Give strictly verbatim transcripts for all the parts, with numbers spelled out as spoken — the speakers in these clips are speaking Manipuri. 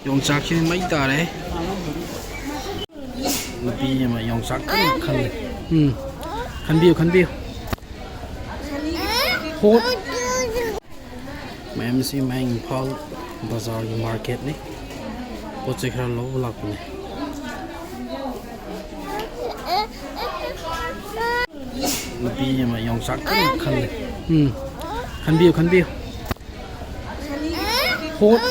ꯌꯣꯡꯆꯥꯛꯁꯤ ꯃꯩ ꯇꯥꯔꯦ꯫ ꯅꯨꯄꯤ ꯑꯃ ꯌꯣꯡꯆꯥꯛ ꯀꯟꯅ ꯈꯜꯂꯤ꯫ ꯎꯝ, ꯈꯟꯕꯤꯌꯨ, ꯈꯟꯕꯤꯌꯨ꯫ ꯍꯣꯠ꯫ ꯃꯌꯥꯝꯁꯤ ꯃꯌꯥꯡ ꯏꯝꯐꯥꯜ ꯕꯖꯥꯔꯒꯤ ꯃꯥꯔꯀꯦꯠꯅꯤ꯫ ꯄꯣꯠ ꯆꯩ ꯈꯔ ꯂꯧꯕ ꯂꯥꯛꯄꯅꯤ꯫ ꯅꯨꯄꯤ ꯑꯃ ꯌꯣꯡꯆꯥꯛ ꯀꯟꯅ ꯈꯜꯂꯤ꯫ ꯎꯝ, ꯈꯟꯕꯤꯌꯨ, ꯈꯟꯕꯤꯌꯨ꯫ ꯍꯣꯠ꯫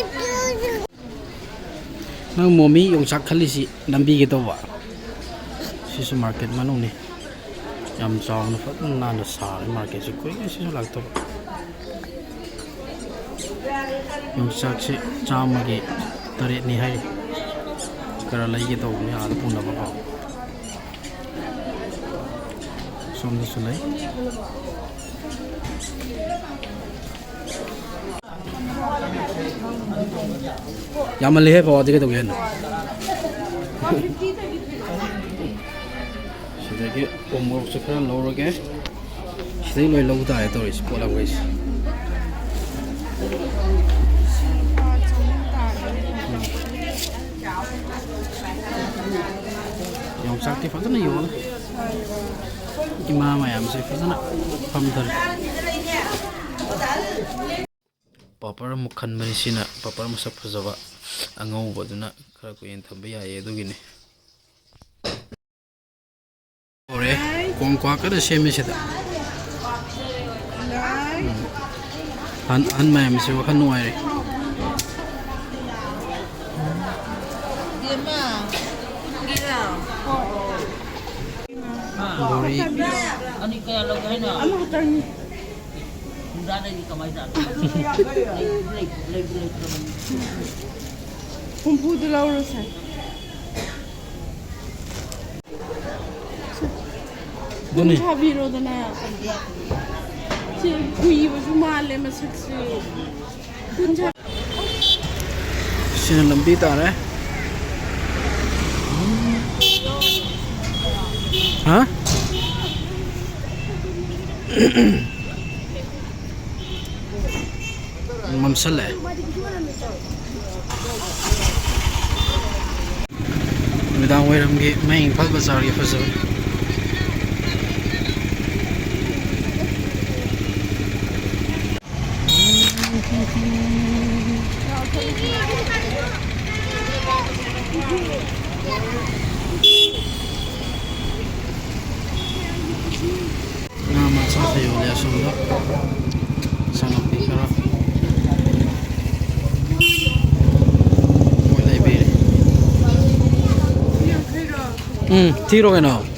ꯅꯪ ꯃꯣꯃꯤ ꯌꯣꯡꯆꯥꯛ ꯈꯜꯂꯤꯁꯤ ꯅꯝꯕꯤꯒꯦ ꯇꯧꯕ꯫ ꯁꯤꯁꯨ ꯃꯥꯔꯀꯦꯠ ꯃꯅꯨꯡꯅꯤ꯫ ꯌꯥꯝ ꯆꯥꯎꯅ ꯐꯖꯅ ꯅꯥꯟꯅ ꯁꯥꯔꯦ ꯃꯥꯔꯀꯦꯠꯁꯦ꯫ ꯀꯨꯏꯔꯦ ꯁꯤꯁꯨ ꯂꯥꯛꯇꯕ꯫ ꯌꯣꯡꯆꯥꯛꯁꯤ ꯆꯥꯝꯃꯒꯤ ꯇꯔꯦꯠꯅꯤ ꯍꯥꯏꯔꯤ꯫ ꯈꯔ ꯂꯩꯒꯦ ꯇꯧꯕꯅꯤ ꯑꯥꯗ ꯄꯨꯅꯕꯀꯣ꯫ ꯁꯣꯝꯗꯁꯨ ꯂꯩ꯫ ꯌꯥꯝꯃꯜꯂꯤꯍꯦ ꯄꯋꯥꯗꯤ, ꯀꯩꯗꯧꯒꯦ ꯍꯥꯏꯅꯣ? ꯁꯤꯗꯒꯤ ꯎꯃꯣꯔꯣꯛꯁꯨ ꯈꯔ ꯂꯧꯔꯒꯦ꯫ ꯁꯤꯗꯩ ꯂꯣꯏ ꯂꯧ ꯇꯥꯔꯦ ꯇꯧꯔꯤꯁꯤ, ꯄꯣꯠ ꯂꯧꯈꯩꯁꯦ꯫ ꯌꯣꯡꯆꯥꯛꯇꯤ ꯐꯖꯅ ꯌꯣꯜꯂꯦ꯫ ꯏꯃꯥ ꯃꯌꯥꯝꯁꯦ ꯐꯖꯅ ꯐꯝꯊꯔꯦ꯫ ꯄꯥꯄꯔ ꯑꯃꯨꯛ ꯈꯟꯕꯅꯤ꯫ ꯁꯤꯅ ꯄꯥꯄꯔ ꯃꯁꯛ ꯐꯖꯕ ꯑꯉꯧꯕꯗꯨꯅ ꯈꯔ ꯀꯨꯏꯅ ꯊꯝꯕ ꯌꯥꯏꯌꯦ, ꯑꯗꯨꯒꯤꯅꯤ꯫ ꯍꯧꯔꯦ꯫ ꯀꯣꯡ ꯀ꯭ꯋꯥ ꯀꯟꯅ ꯁꯦꯝꯃꯤ ꯁꯤꯗ꯫ ꯎꯝ꯫ ꯑꯍꯟ, ꯑꯍꯟ ꯃꯌꯥꯝꯁꯤ ꯋꯥꯈꯜ ꯅꯨꯡꯉꯥꯏꯔꯦ꯫ ꯕꯣꯔꯤ꯫ ꯑꯅꯤ ꯀꯌꯥ ꯂꯧꯒꯦ ꯍꯥꯏꯅꯣ? ꯑꯃꯈꯛꯇꯪꯅꯤ꯫ ꯍꯨꯝꯗ꯭ꯔꯥꯗꯩꯗꯤ ꯀꯃꯥꯏꯅ ꯇꯥꯅꯤ? ꯂꯩꯕꯨ ꯂꯩꯇ꯭ꯔꯕꯅꯤ꯫ ꯍꯨꯝꯐꯨꯗꯨ ꯂꯧꯔꯁꯦ꯫ ꯑꯗꯨꯅꯤ꯫ ꯁꯥꯕꯤꯔꯣꯗꯅ꯫ ꯁꯤ ꯀꯨꯏꯕꯁꯨ ꯃꯥꯜꯂꯦ ꯃꯁꯛꯁꯤ꯫ ꯁꯤꯅ ꯂꯝꯕꯤ ꯇꯥꯔꯦ꯫ ꯍꯥ? ꯃꯝꯁꯜꯂꯛꯑꯦ꯫ ꯅꯨꯃꯤꯗꯥꯡ ꯋꯥꯏꯔꯝꯒꯤ ꯃꯌꯥꯏ ꯏꯝꯐꯥꯜ ꯕꯖꯥꯔꯒꯤ ꯐꯖꯕ꯫ ꯉꯥ ꯃꯆꯥꯁꯨ ꯌꯣꯜꯂꯦ ꯑꯁꯣꯝꯗ꯫ ꯏꯟꯁꯥꯡ ꯅꯥꯄꯤ ꯈꯔ ꯃꯣꯏ ꯂꯩꯕꯤꯔꯤ꯫ ꯎꯝ, ꯊꯤꯔꯣ ꯀꯩꯅꯣ꯫